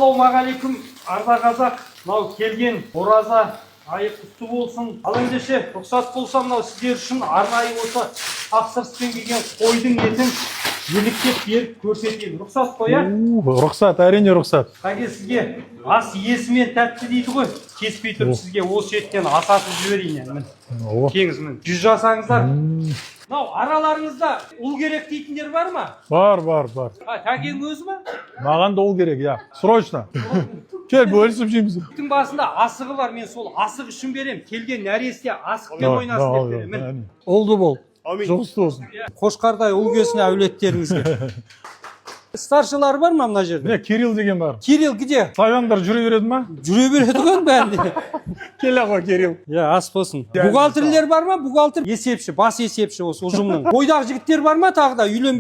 Ассалаумағалейкум, арда қазақ! Мынау келген ораза айы құтты болсын! Ал ендеше, рұқсат болса, мынау сіздер үшін арнайы осы тапсырыспен келген қойдың етін жіліктеп беріп көрсетейін. Рұқсат қой, иә? Рұқсат, әрине, рұқсат. Қәке, сізге ас иесімен тәтті дейді ғой. Кеспей тұрып, сізге осы еттен асатып жіберейін енді, міне. О. Келіңіз, міне, жүз жасаңыздар. Мынау араларыңызда ұл керек дейтіндер бар ма? Бар, бар, бар. А, тәкең өзі ма? Маған да ол керек, иә, срочно кел, бөлісіп жейміз. Иттің басында асығы бар, мен сол асық үшін берем. Келген нәресте асықпен ойнасын деп беремін, міне. Ұлды бол. Жұғысты болсын. Қошқардай ұл келсін әулеттеріңізге. Старшылар бар ма мына жерде? Міне, Кирилл деген бар. Кирилл где? Славяндар жүре береді ма? Жүре береді ғой бәрінде. Келе ғой, Кирилл. Иә, ас болсын. Бухгалтерлер бар ма? Бухгалтер, есепші, бас есепші осы ұжымның. Бойдақ жігіттер бар ма тағы да үйленбей?